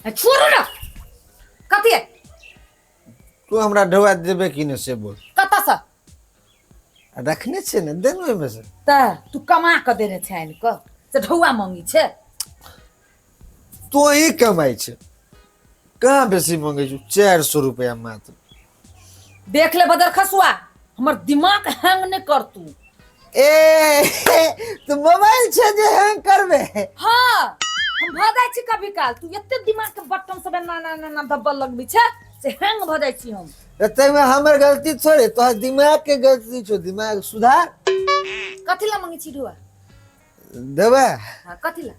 छोड़ू ना कथी है? तू हमरा ढौआ देबे कि नहि से बोल। कतऽसँ? रखने छै ने, दे ने ओहिमे से। तऽ तू कमा कऽ देने छै आनि कऽ से ढौआ मंगी छै? तू ही कमाइ छै, कहाँ बेसी मंगै छौ? 400 रुपया मात्र। देख ले बदर खसुआ, हमर दिमाग हैंग नहि कर तू। ए, तू मोबाइल छै जे हैंग करबे? हाँ, हम भऽ जाइ छी कभी काल। तू एते दिमाग के बटन सब एना एना एना दब्बल लगबै छै से हैंग भऽ जाइ छी हम। तऽ ताहिमे हमर गलती थोड़े, तोहर दिमाग के गलती छौ। दिमाग सुधार। कथी ला मंगै छी ढुआ? देबै? हाँ, कथी ला?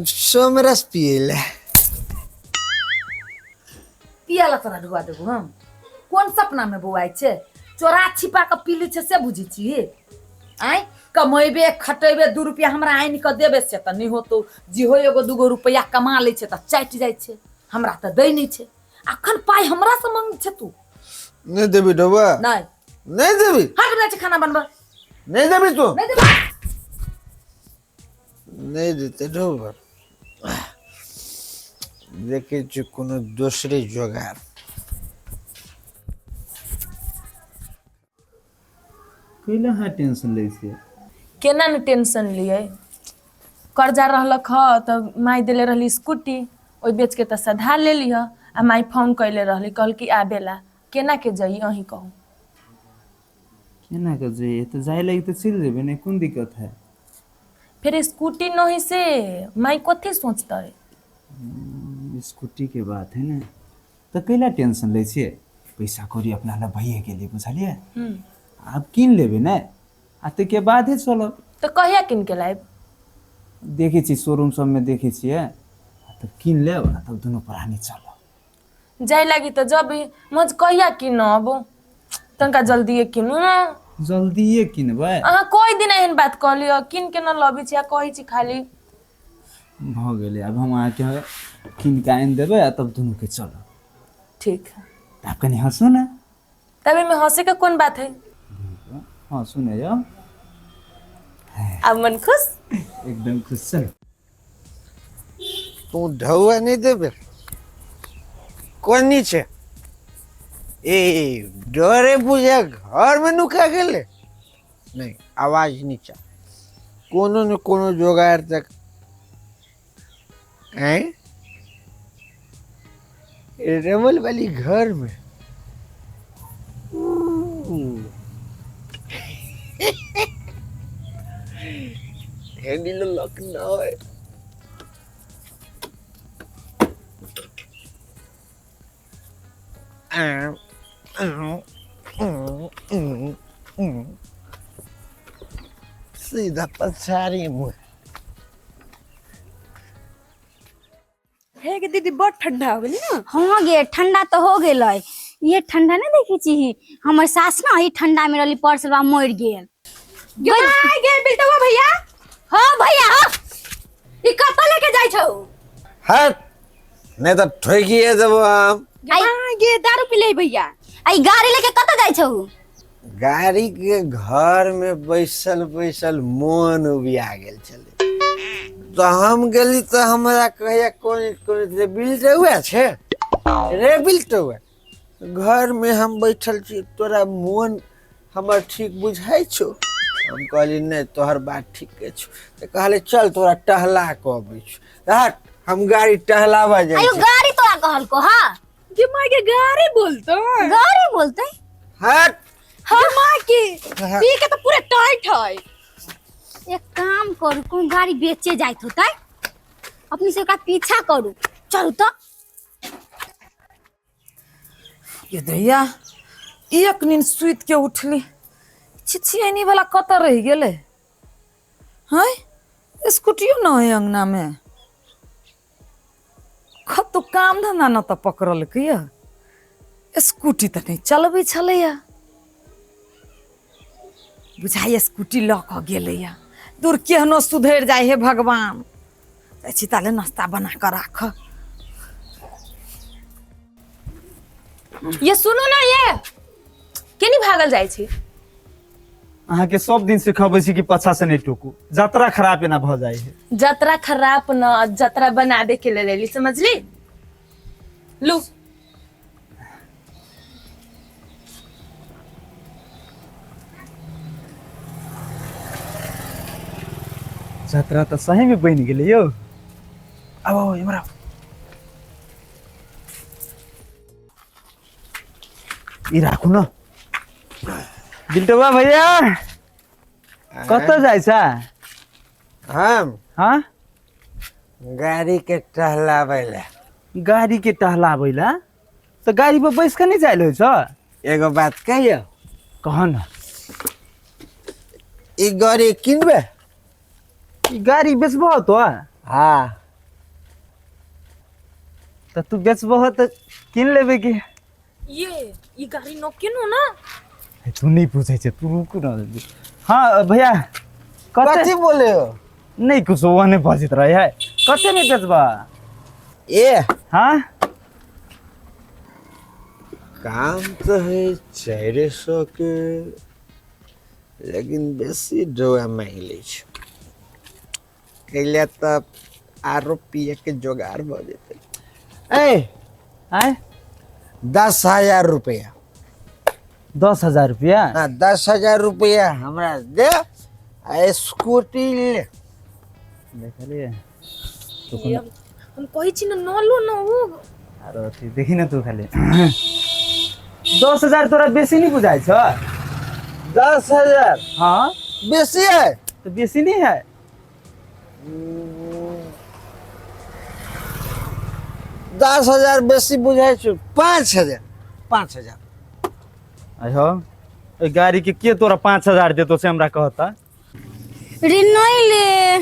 सोमरस पियै लए। पिया ला तोरा ढुआ देबो हम? कोन सपना में बौआइ छै? चोरा छिपा कऽ पी लै छै से बुझै छी? आँय, कमेबे खटेबे 2 रुपया हमरा आनि कऽ देबे से तऽ नहि होतौ। जेहो एगो दूगो रुपया कमा लै छै तऽ चाटि जाइ छै, हमरा तऽ दै नहि छै। अखन पाइ हमरा से मंगै छै तू? नहि देबी ढौआ? नहि। नहि देबी? हट, जाइ छै खाना बनबऽ। नहि देबी तू? नहि देबी। नहि देतै ढौआ, देखै छी कोनो दोसरे जोगाड़। कैला अहाँ टेंशन लै छियै? केना ने टेंशन लियै? कर्जा रहलक ह तऽ माय देले रहली स्कूटी, ओहि बेचके तऽ सधा लेली ह। आ my phone कैले रहली, कहलकी आबे ला। केना के जइयै, अहीं कहू। केना के जइयै? तऽ जाय लागि तऽ चलि जेबै ने, कोन दिक्कत है? फेर स्कूटी नहीं से माय कथी सोचतै? स्कूटी के बात है ने, तऽ कैला टेंशन लै छियै? पैसा कौड़ी अपना लग भइए गेलै, बुझलियै? आब कीन लेबै ने, आ ताहिके बादे चलब। तऽ कहिया कीन के लायब? देखै छी, शोरूम सबमे देखै छियै, आ तब कीन लेब आ तब दुनू प्राणी चलब। जाय लागी तऽ जब मज कहिया कीनब? तनका जल्दिए कीनू ने। जल्दिए किनबै। अहाँ कोई दिन एहन बात कहलियै? कीन के न लबै छी आ कहै छी खाली। भऽ गेलै, आब हम अहाँके कीन कऽ आनि देबै आ तब दुनूके चलब। ठीक है। तऽ आब कनि हँसू ने। तब एहिमे हंसे के कोन बात है? हँसू ने यौ। आब मन खुश? एकदम खुश। चल। तू ढौआ नहि देबे? कोनी छै? ए, डरे बुझा घरमे नुका गेलै। नहि, आवाज नीचा, कोनो ने कोनो जोगाड़ तक। आँय, रमल वाली घर में हैंडल लॉक ना है। सीधा पछाड़ी मुँह। हे गे दीदी, बड़ ठंडा हो गेली ना। हाँ गे, ठंडा तो हो गेलै। ये ठंडा नहीं देखै छी? हमर सास ना ई ठंडा में रहली परसलवा, मरि गेल। गे माय गे, बिल्टुआ भैया। हाँ भैया, हाँ। ई कतऽ लेके जाइ छौ? हट, नहीं तो ठोकिए देबो हम। गे माय गे, दारू पी ले भैया। आ ई गाड़ी लेके कतऽ जाइ छौ? गाड़ी के घर में बैसल बैसल मोन उबिया गेल छलै, तऽ हम गेली तऽ हमरा कहैया कोन कोन रे बिलटुआ छै रे बिलटुआ, घर में हम बैठल छी, तोरा मोन हमर ठीक बुझाइ छौ? हम कहली नहि, तोहर बात ठीके छौ। तऽ कहले चल तोरा टहला कऽ अबै छौ। हट, हम गाड़ी टहलाबऽ जाइ आयो छी। गाड़ी तोरा कहलको? हाँ। गे माय गे, गाड़ी बोलतो? गाड़ी बोलते। हट। गे माय के, पी के तो पूरा टाइट है। एक काम करू, कोन गाड़ी बेचे जाइत होतै, अपने से ओकरा पीछा करू। चलू तो। ये दैया, एक नींद सुति के उठली, छिछियनी वाला कतऽ रहि गेलै? हैं, स्कूटियो न है अंगना में। कतौ काम धंधा न तऽ पकड़लकै या, स्कूटी तऽ नहि चलबै छलैया। बुझाइए स्कूटी लऽ कऽ गेलैया दूर। केहनो सुधरि जाइ, हे भगवान। जाइ छी ताले नाश्ता बना कऽ राख। ये सुनू ना, ये केनी भागल जाइ छी? अहाँके सब दिन सिखबै छी कि पाछा से नहि टोकू, जतरा खराब एना भऽ जाइ है। जतरा खराब न, जतरा बनाबे के लेल एली, समझली? लू। जतरा तऽ सही में बनि गेलै यौ। आब आउ, इम्हर आउ। ई राखू न बिल्टुआ भैया। कतऽ जाइ छ? हम हाँ, गाड़ी के टहलाबै लए। गाड़ी के टहलाबै लए? तऽ गाड़ी पर बैस कऽ नहि जायल होइ छ? एगो बात कहियौ? कह न। ई गाड़ी किनबै? ई गाड़ी बेचबहो तो? हाँ। तऽ तू बेचबहो तऽ कीन लेबै की। ये ई गाड़ी न किनू ना। हे, तू नहीं पूछे छे, तू रुक न। हाँ भैया, कते कथी बोले हो? नहीं कुछ, वो नहीं बजत रहे है। कते में बेचबा? ए हाँ, काम तो है 400 के, लेकिन बेसी ढोआ मांगि लै छै। कैला तऽ आरो पिए के जोगाड़ भऽ जेतै। ए आय, 10,000 रुपया। 10,000 रुपया? हाँ, 10,000 रुपया हमरा दे आ स्कूटी ले। देखलिए? ये हम कहै छी न, न लू न उ। आरो अथी देखी न, तू खाली 10,000 तोरा बेसी नहीं बुझाइ छ? 10,000? हाँ। बेसी है। तो बेसी नहीं है? 10,000 बेसी बुझाइ छै। 5,000, 5,000। अहो, ओहि गाड़ी के के तोरा 5,000 देतो से हमरा कहता। रे नहीं ले,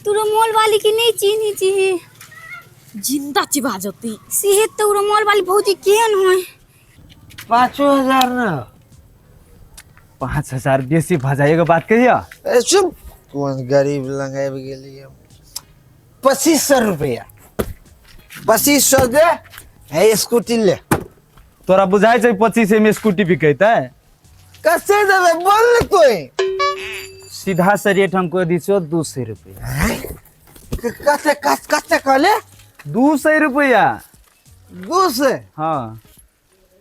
तू रमोल वाली के नहीं चिन्ही छी? जिंदा चिबा जती। सेहे तो, रमोल वाली भौजी केहन होय? 5,000 न। 5,000 बेसी भऽ जाइ। एगो बात कहियो? ए चुप, कोन गरीब लग आबि गेलियै। 2,500 रुपया, 2,500 दे है, स्कूटी ले। तोरा बुझाइ छै 25 में स्कूटी बिकेतै? कसे देबै, बोल ने तोय। सीधा से रेट हम कह दी छो, 200 रुपया। कते कते कहले? 200 रुपया। 200? हाँ।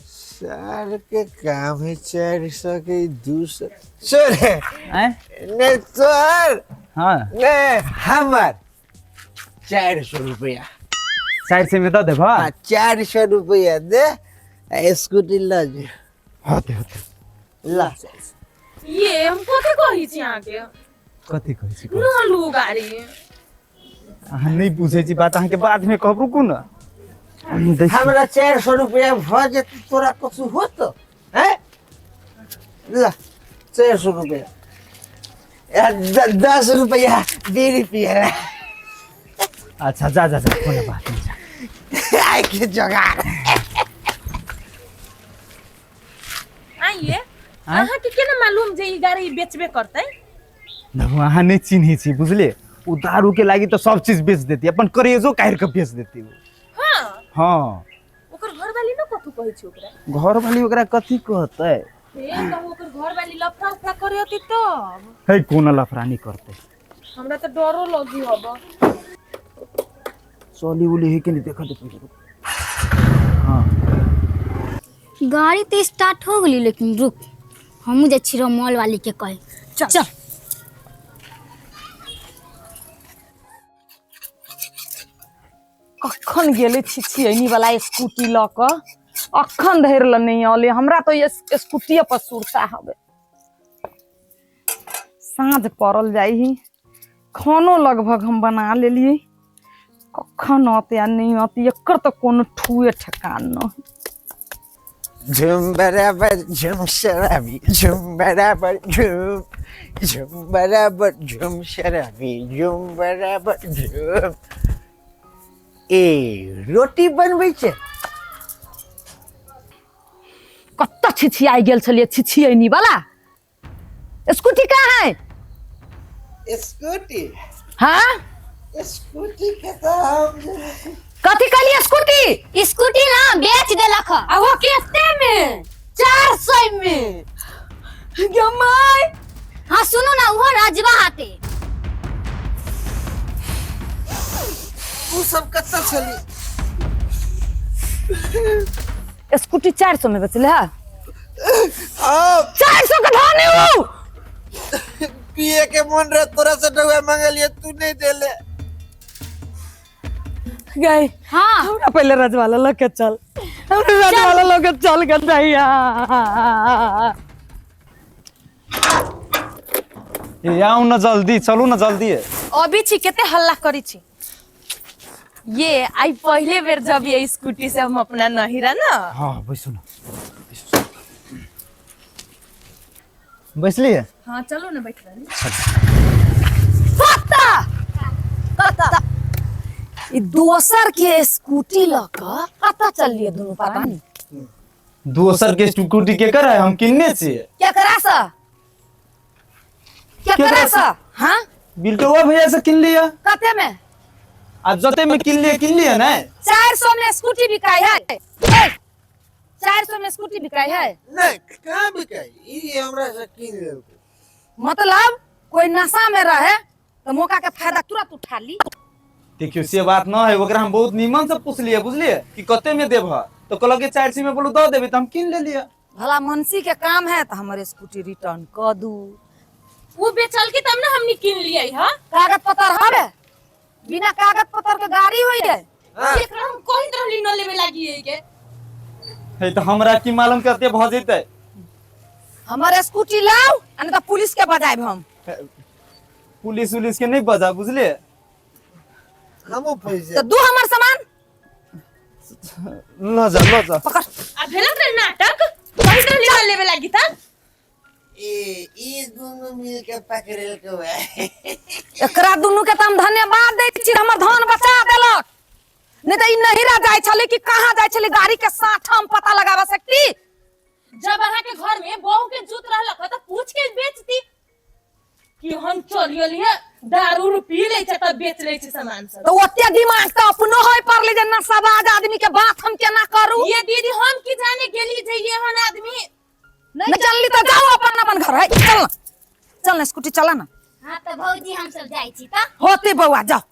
सर के काम है 400 के, 200 सर। आँय? नहीं तोहर। हाँ। नहीं, हमर 400 रुपया। 400 में दऽ देबह? हाँ, 400 रुपया दे आ स्कूटी ल जो। होते होते। ला। ये हम कथी कहै छी अहाँके? कथी कहै छी? न लू गाड़ी। अहाँ नहि बुझै छी बात, अहाँके बाद में कहब, रुकू न। देखियौ। हमरा 400 रुपया भऽ जेतै, तोरा कछु होत हैं? ला 400 रुपया, 10 रुपया बीड़ी पिएला। अच्छा, जा जा जा, कोनो बात नहीं, जा। आइ के जोगाड़। आइए, अहाँके केना मालूम जे ई गाड़ी बेचबे करतै? न, अहाँ नहि चिन्है छी, बुझलिए? ओ दारू के लागी तऽ सब चीज बेच देती, अपन करेजो काटि कऽ बेच देती ओ। हाँ? हाँ। ओकर घरवाली न कथू कहै छै ओकरा? घरवाली ओकरा कथी कहतै? हे, कहू ओकर घरवाली लफड़ा उफड़ा करे होती तब? है, कोनो लफड़ा नहीं करतै। हमरा तऽ डरो लगी हब। चली उली है कि नहीं, देखा देखो। हाँ। गाड़ी तो स्टार्ट हो गई, लेकिन रुक, हमहूँ जाइ छी रमोल वाली के कहे। चल चल। कखन गेलै छिछियनी वाला स्कूटी लऽ कऽ, अखन धरि लऽ नहि अलै। हमरा तऽ ये स्कूटिए पर सुरता हवे। साँझ पड़ल जाइ ही, खानो लगभग हम बना लेलियै। कखन औते आ नहि औते, एकर तऽ कोनो ठुए ठेकान नहि। झुम बराबर झुम शराबी, झुम बराबर झुम, झुम बराबर झुम शराबी, झुम बराबर झुम। ए, रोटी बनबै छै। कतऽ छिछियाइ गेल छलियै छिछियनी वाला? स्कूटी कहाँ है? स्कूटी? हाँ। स्कूटी के तऽ हम कथी कहलियै? स्कूटी? स्कूटी ना बेच देलक ह। आ वो केते में? 400 में। गे my. हाँ सुनू ना उहो रजवा हाथे। तू सब कतऽ छली? स्कूटी 400 में बेचले है। हाँ। 400 के धान है वो। पिए के मन रहे तोरा से डुआ मंगलिए, तू नहीं देले। गई। हाँ। हमरा पहले रजवाला लग के चल, हमरा रजवाला लग के चल गंदैया। ए आउ न जल्दी, चलू न जल्दी। अभी छी कते हल्ला करी छी। ये आई पहले बेर जब ये स्कूटी से हम अपना नहिरा ना। हाँ बैसू न, बैसलिए। हाँ चलो ना बैठ रही। पता ई दोसर के स्कूटी ल क कतऽ चललिए दुनू पता नहीं। दोसर के स्कूटी के कर है, हम किन्ने छिए। केकरा से? केकरा से? हाँ बिल्टुआ भैया से किन लिया। कते में? आ जते में किन लिया, किन लिया ना। 400 में स्कूटी बिकाई है। 400 में स्कूटी बिकाई है। नहीं कहाँ बिकाई, ई हमरा से किन लेलकै। मतलब कोई नशा में रहे तो मौका के फायदा तुरंत उठा ली। देखियो से बात न है, ओकरा हम बहुत नीमन से पूछलिए बुझलिए कि कते में देब, तो कहलक कि 400 में बोलू दऽ देबे, तो हम किन लेलिए। भला मनसी के काम है तो हमर स्कूटी रिटर्न क दू। वो बेचल के तब ना हमनी किन लिए। हां कागज पत्र हवे, बिना कागज पत्र के गाड़ी होई है। एकरा हम कहित रहली न लेबे लागी के। हे तो हमरा की मालूम कते भ जेतै। हमर स्कूटी लाओ आ नहीं तो पुलिस के बजायब हम। पुलिस उलिस के नहीं बजा बुझलिए। हमहू पैसे तो दू हमर सामान। ल जा ल जा। पकड़। आ भेलक रे नाटक, कहित रहली न लेबे लागी त। ए ई दुनू मिल के पकड़ेल के है। एकरा दुनू के त हम धन्यवाद दै छी, हमर धन बचा देलक। नहीं त ई नहिरा जाय छलै कि कहाँ जाय छलै गाड़ी के साथ हम पता लगाबा सकती। जब अहाँ के घर में बहू के जूत रहलक त पूछ के बेचती कि हम चलिए दारू उरू पी लै छै तब बेच लै छै सामान सब। तो ओते दिमाग त अपनो होय पड़ले जे नशाबाज आदमी के बात हम केना करू। ये दीदी हम की जाने गेली जे ये हन आदमी। नहीं चलली त जाओ अपन अपन घर है। चल ना, चल ना स्कूटी चला ना। हाँ तो भौजी हम सब जाय छी त। होते बौआ जाओ,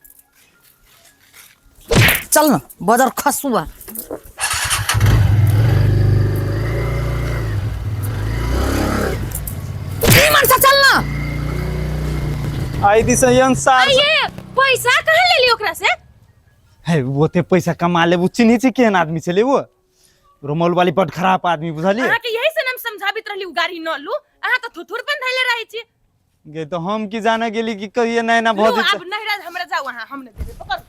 चल ना बजर खसुआ। मन से चल ना। आई दिस सार। ये पैसा कहाँ ले ली ओकरा से? है ओते पैसा कमा ले, वो चिन्है छै केहन आदमी छलै वो। रोमौल वाली बड खराब आदमी बुझलिए। अहाँ के यही से हम समझाबित रहली उ गाड़ी न लू, अहाँ त थुथुर बन धैले रहै छी। गे तो हम की जाने गेली कि कहिए नैना भ लू, जेतै। अब नहिरा हमरा जाऊ अहाँ, हम न देबै पकड़।